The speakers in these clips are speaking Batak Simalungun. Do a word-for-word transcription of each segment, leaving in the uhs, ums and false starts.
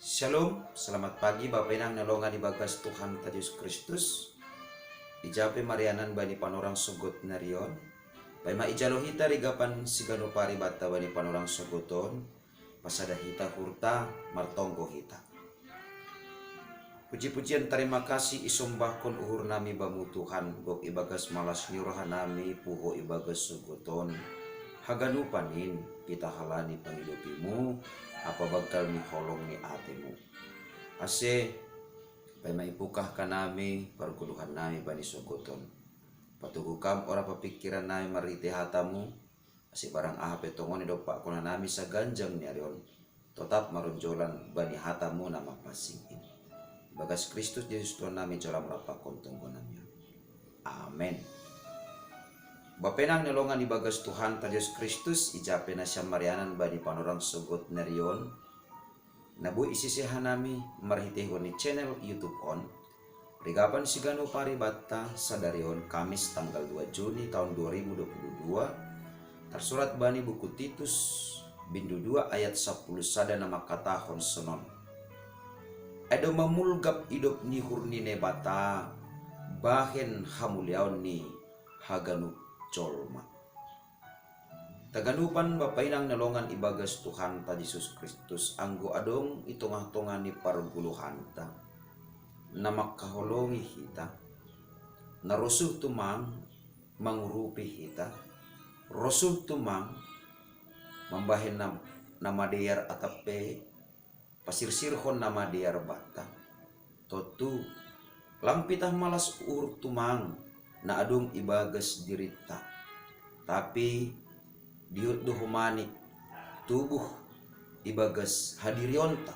Shalom, selamat pagi Bapa Inang na longan ibagas Tuhanta Jesus Kristus. Ija pe marianan bani panorang soggot nari on, paima ijalo hita rigapan siganup ari banta bani panorang soggot on, pasada hita uhurta, martonggo hita. Puji-pujian tarima kasih isombahkon uhurnami bamu Tuhan, gok ibagas malas ni rohanami puho ibagas soggot on, haganupan in pitahalani pangidopimu, apa banggal ni holong ni atemu. Ase, paima ipungkah hanami pargoluhannami bani soggot on, patogu Kam oras pingkirannami marhitei hatamu, ase barang aha pe tongon idompakkon hanami saganjang ni ari on, totap maronjolan bani hatamu na mapansing in. Ibagas Kristus Jesus Tuhannami jalo Ham rap pakon tonggonami on. Amen. Bapa Inang na longan ibagas Tuhanta Jesus Kristus, ija pe nasiam marianan bani panorang soggot nari on, na boi isise hanami marhiteihon ni channel YouTube on, rigapan siganup ari banta sadari on Kamis tanggal dua Juni taon dua ribu dua puluh dua, tarsurat bani buku Titus, bindu dua ayat sampulu sada na mangkatahon sonon: Ai domma mulgap idop ni uhur ni Naibata bahen hamuliaon ni haganup jolma. Taganupan Bapa Inang na longan ibagas Tuhanta Jesus Kristus, anggo adong i tongah-tongah ni pargoluhanta na mangkaholongi hita, na rosuh tumang mangurupi hita, rosuh tumang mambahen na, na madear atap pe pasirsirhon na madear banta. Tontu, lang pitah malas uhur tumang na adong ibagas dirinta. Tapi dihut do homa ni tubuh ibagas hadirionta,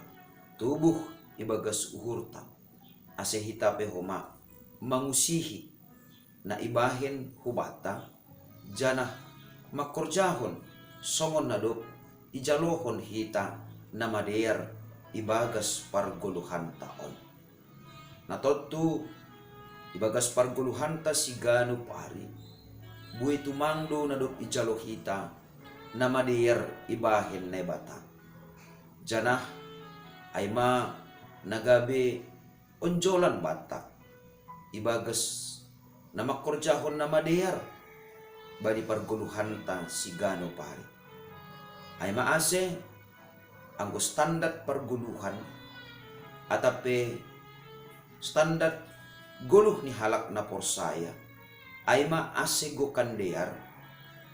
tubuh ibagas uhurta, ase hita pe homa mangusihi na ibahen hubanta, janah mangkorjahon songon na dob ijalohon hita na madear ibagas pargoluhanta on. Na tontu, ibagas pargoluhanta siganup ari, buei tumang do na dob ijalo hita na madear ibahen Naibata. Janah ai ma na gabe onjolan banta ibagas na mangkorjahon na madear bani pargoluhanta siganup ari. Ai ma ase, anggo standar pargoluhan atap pe standar goluh ni halak na porsaya, ai ma ase gokan dear,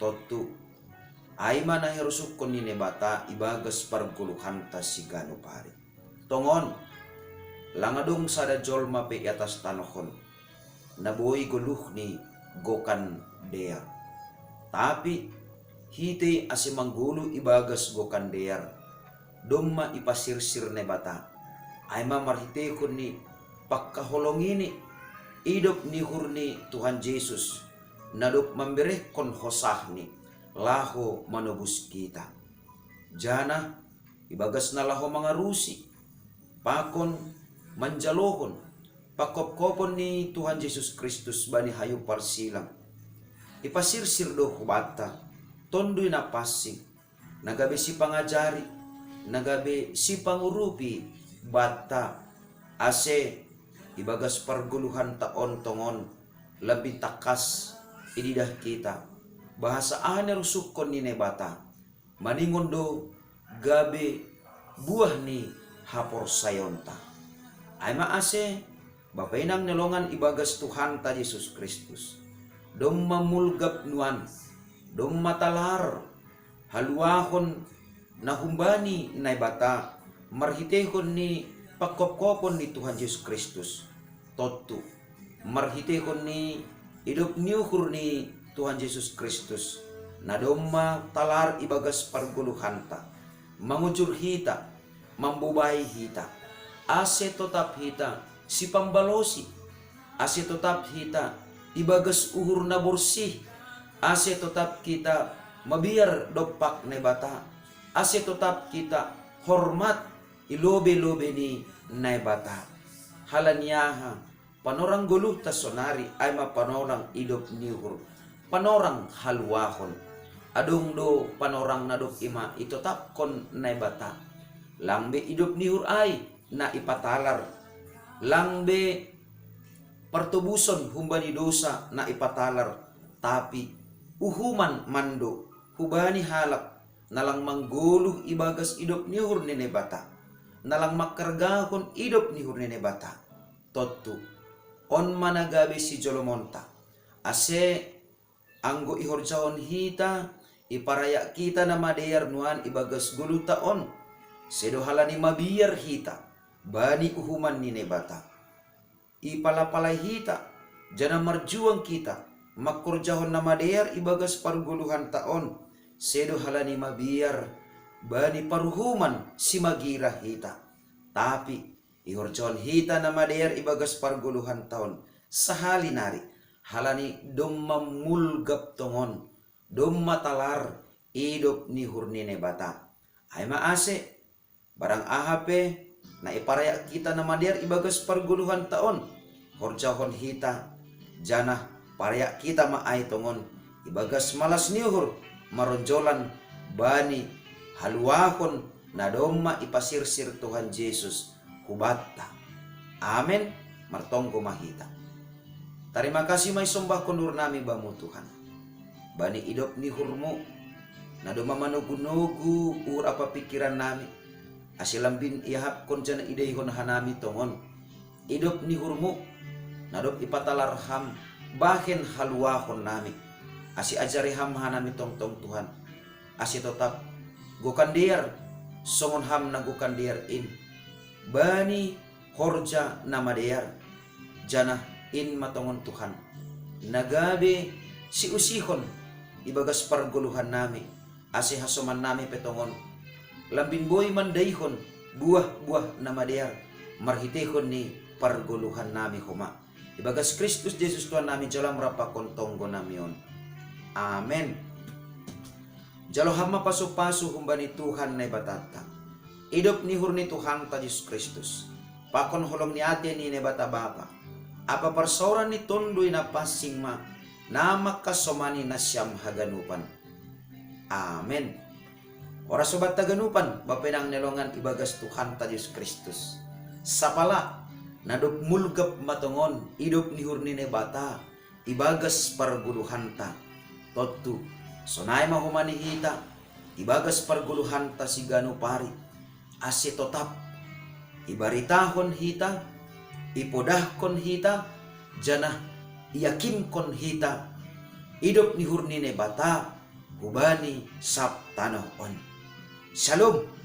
tontu, ai ma na irosuhkon ni Naibata ibagas pargoluhanta siganup ari. Tongon, lang adong sada jolma pe i atas tanoh on na boi goluhni gokan dear. Tapi hitei ase manggoluh ibagas gokan dear, domma ipasirsir Naibata, ai ma marhiteihon ni pangkaholongini, idop ni uhur ni Tuhan Jesus, na dob mamberehkon hosahni laho manobus hita. Janah ibagas na laho mangarusi pakon manjalohon panghophopon ni Tuhan Jesus Kristus bani hayu parsilang, ipasirsir do hubanta Tonduy Na Pansing, na gabe sipangajari, na gabe sipangurupi banta, ase ibagas pargoluhanta on tongon lambin tangkas ididah hita bahasa aha na irosuhkon ni Naibata, maningon do gabe buah ni haporsayaonta. Ai ma ase, Bapa Inang na longan ibagas Tuhanta Jesus Kristus, domma mulgap nuan, domma talar haluahon na humbani Naibata marhiteihon ni panghophopon ni Tuhan Jesus Kristus. Tontu, marhiteihon ni idop ni uhur ni Tuhan Jesus Kristus, na domma talar ibagas pargoluhanta, mangujur hita, mambobai hita, ase totap hita sipambalosi, ase totap hita ibagas uhur na borsih, ase totap hita mabiar dompak Naibata, ase totap hita hormat i lobei-lobei ni Naibata. Halani aha? Panorang goluhta sonari ai ma panorang idop ni uhur, panorang haluahon. Adong do panorang na dob i ma itotapkon Naibata. Lang be idop ni uhur ai na ipatalar, lang be partobuson humbani dosa na ipatalar, tapi uhuman man do hubani halak na lang manggoluh ibagas idop ni uhur ni Naibata, na lang mangkargahon idop ni uhur ni Naibata. Tontu, on ma na gabe sijolomonta, ase anggo ihorjahon hita, iparayak hita na madear nuan ibagas goluhta on, sedo halani mabiar hita bani uhuman ni Naibata. Ipalapalai hita, janah marjuang hita mangkorjahon na madear ibagas pargoluhanta on, sedo halani mabiar bani paruhuman simagira hita. Tapi ihorjahon hita na madear ibagas pargoluhanta on sahali nari, halani domma mulgap tongon, domma talar idop ni uhur ni Naibata. Ai ma ase, barang aha pe na iparayak hita na madear ibagas pargoluhanta on, horjahon hita, janah parayak hita ma ai tongon ibagas malas ni uhur, maronjolan bani haluahon na domma ipasirsir Tuhan Jesus hubanta. Amen. Martonggo ma hita. Tarima kasih ma isombahkon uhur nami Bamu, Tuhan, bani idop ni uhurMu, na domma manogu-nogu uhur ampa pingkiran nami, ase lambin iahapkon janah idaihon hanami tongon idop ni uhurMu, na dob ipatalar Ham bahen haluahon nami, ase ajari Ham hanami tongtong, Tuhan, ase totap gokan dear, songon Ham na gokan dear in, bani horja na madear, janah in ma tongon, Tuhan, na gabe siusihon ibagas pargoluhan nami, ase hasoman nami pe tongon lambin boi mandaihon buah-buah na madear marhiteihon ni pargoluhan nami homa. Ibagas Kristus Jesus Tuhan nami, jalo Ham rap pakon tonggo nami on. Amen. Jalo Ham ma pasu-pasu humbani Tuhan Naibatanta, idop ni uhur ni Tuhanta Jesus Kristus, pakon holong ni atei ni Naibata Bapa, ampa parsaoran ni Tonduy Napansing ma na mangkasomani nasiam haganupan. Amen. Horas sobat haganupan, bapenang ni longan ibagas Tuhanta Jesus Kristus. Sapala, na dob mulgap ma tongon idop ni uhur ni Naibata ibagas pargoluhanta. Tontu, sonai ma homa ni hita ibagas pargoluhanta siganup ari, ase totap ibaritahon hita, ipodahkon hita, janah iakimkon hita idop ni uhur ni Naibata hubani sab tanoh on. Shalom.